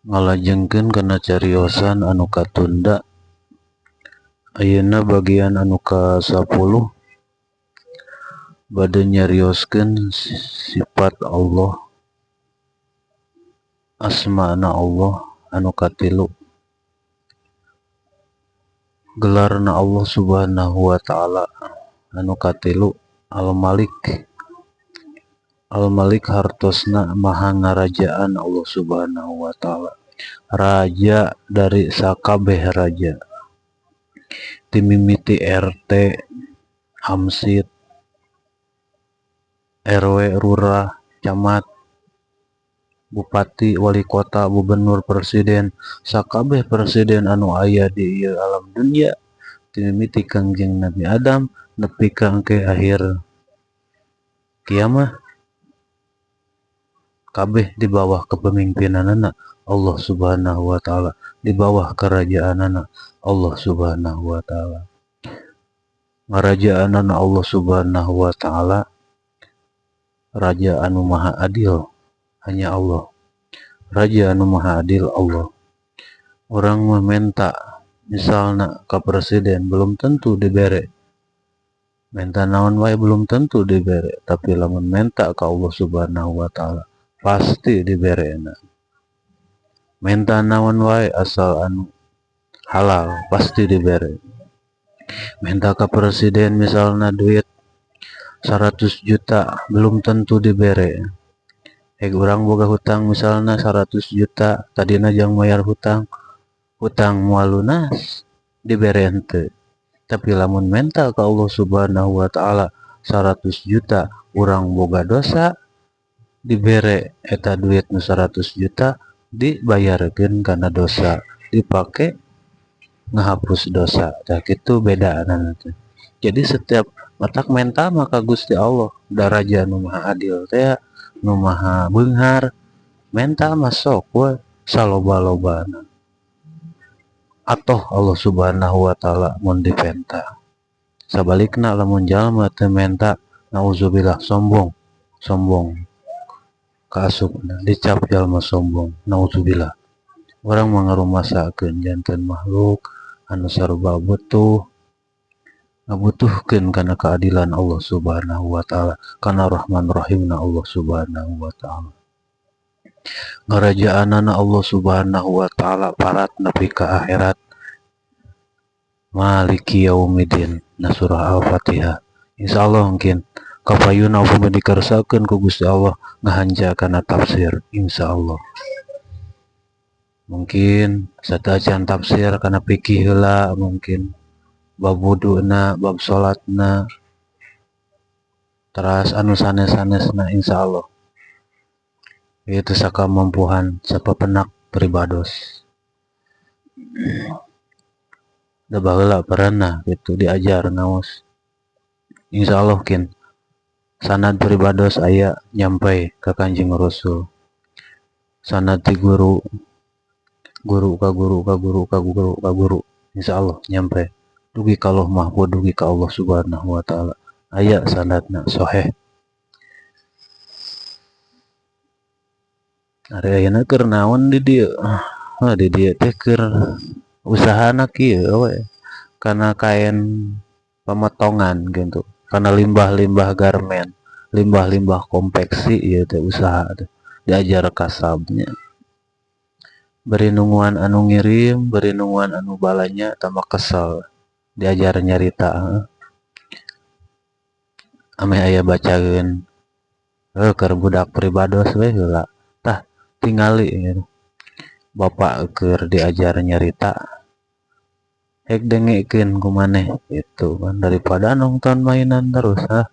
Ngalajengkeun kana cariosan anu katunda. Ayeuna bagian anu ka-10 bade nyarioskeun sifat Allah, asmana Allah anu katilu. Gelarna Allah Subhanahu wa taala anu katilu Al-Malik. Al-Malik hartosna maha ngarajaan Allah Subhanahu wa taala, raja dari sakabeh raja. Timimiti RT, Hamsid, RW, Lurah, Camat, Bupati, Wali Kota, Gubernur, Presiden, sakabeh presiden anu aya di ieu alam dunia timimiti Kangjeng Nabi Adam nepi ka engke akhir kiamah, kabeh di bawah kepemimpinanana Allah Subhanahu wa taala, di bawah kerajaanana Allah Subhanahu wa taala. Ngarajaanana Allah Subhanahu wa taala, raja anu maha adil hanya Allah. Raja anu maha adil Allah. Orang meminta misalna ka presiden belum tentu dibere. Menta naon wae belum tentu dibere, tapi lamun menta ka Allah Subhanahu wa taala pasti diberena. Menta naon wae asal anu halal pasti dibere. Menta ka presiden misalna duit 100 juta belum tentu dibere. Heg urang boga hutang misalna 100 juta, tadina jang mayar hutang, hutang moal lunas, dibere henteu. Tapi lamun menta ka Allah Subhanahu wa taala 100 juta, urang boga dosa, dibere eta duit nu 100 juta dibayarkeun kana dosa, dipake ngahapus dosa. Tah kitu bedaanana teh. Jadi setiap matak menta maka Gusti Allah da raja nu maha adil teh, nu maha beunghar, menta mah sok we saloba-lobana. Atoh Allah Subhanahu wa taala mun dipenta. Sabalikna lamun jalma teu menta, nauzubillah sombong, sombong kaasupna dicap jalma sombong, nauzubillah. Urang mah ngarumasakeun janten makhluk anu sarua butuh, ngabutuhkeun kana keadilan Allah Subhanahu wa taala, kana Rahman Rahimna Allah Subhanahu wa taala. Ngarajaanana Allah Subhanahu wa taala parat nepi ka akhirat. Maliki yaumiddin, na surah Al-Fatihah. Insyaallah mungkin kapayuna upami dikersakeun ku Gusti Allah ngahanja kana tafsir, insyaallah. Mungkin sateuacan tafsir kana fikih heula, mungkin bab wuduna, bab salatna, teras anu sanes-sanesna insyaallah. Itu sakamampuhan sapepenak pribados. Da baheula pernah gitu diajar ngaos. Insyaallah kin sanad pribados aya nyampe ka Kanjeng Rasul. Sanad ti guru, guru ka guru ka guru ka guru ka guru, insyaallah nyampe dugi ka Lauh Mahfud, dugi ka Allah Subhanahu wa taala. Aya sanadna sahih. Ari ayeuna keur naon di dieu? Ah, di dieu teh keur usahana kieu we, kana kain pemotongan gitu, kana limbah-limbah garmen, limbah-limbah konveksi ieu teh usaha teh diajar kasabnya. Beri nungguan anu ngirim, beri nungguan anu balanya tambah kesel diajar nyarita. Ameh aya bacaeun keur budak pribados we heula. Tah tingali gitu. Bapak keur diajar nyarita hek dengekeun ku maneh gitu kan, daripada nonton mainan terus ah.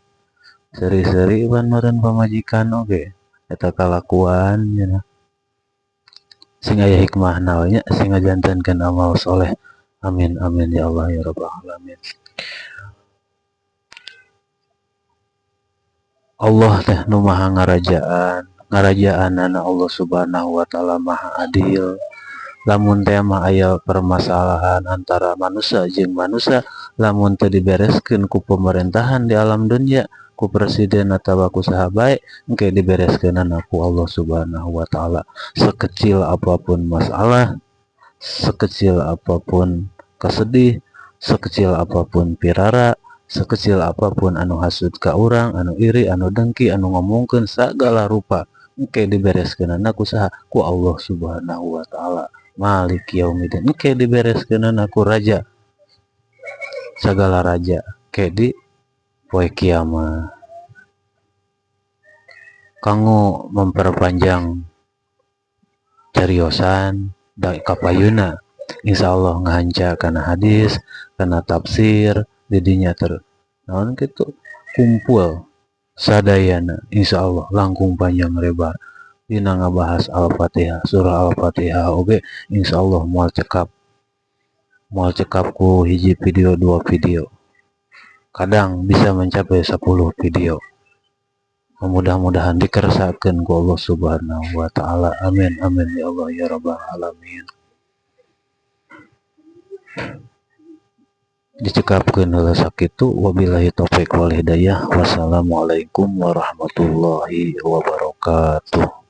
Seri-seri pan meureun pamajikan oge eta kalakuan cenah. Sing aya hikmahna we nya, sing ngajantenkeun amal soleh. Amin amin ya Allah ya rabbal alamin. Allah teh nu maha ngarajaan, ngarajaanana Allah Subhanahu wa taala maha adil. Lamun teh mah aya permasalahan antara manusia jeung manusia, lamun teu dibereskeun ku pemerintahan di alam dunia, Ku presiden atawa ku saha bae, engke dibereskeunana ku Allah Subhanahu wa Ta'ala. Sekecil apapun masalah, sekecil apapun kesedih, sekecil apapun pirara, sekecil apapun anu hasud ka urang, anu iri, anu dengki, anu ngomongkeun sagala rupa, engke dibereskeunana ku saha? Ku Allah Subhanahu wa Ta'ala, Malik Yaumiddin. Engke dibereskeunana ku raja sagala raja ke di poe kiamat. Kanggo memperpanjang cariosan da kapayuna insyaallah ngahanca kana hadis, kana tafsir, didinya ter naon kitu kumpul sadayana. Insyaallah langkung panjang lebar dina ngabahas Al-Fatihah, surah Al-Fatihah oge insyaallah moal cekap, moal cekap ku hiji video, dua video, kadang bisa mencapai 10 video. Mudah-mudahan dikersakeun ku Allah Subhanahu wa Ta'ala. Amin amin ya Allah ya Rabbal alamin. Dicekapkeun heula sakitu. Wabillahi taufik wal hidayah. Wassalamualaikum warahmatullahi wabarakatuh.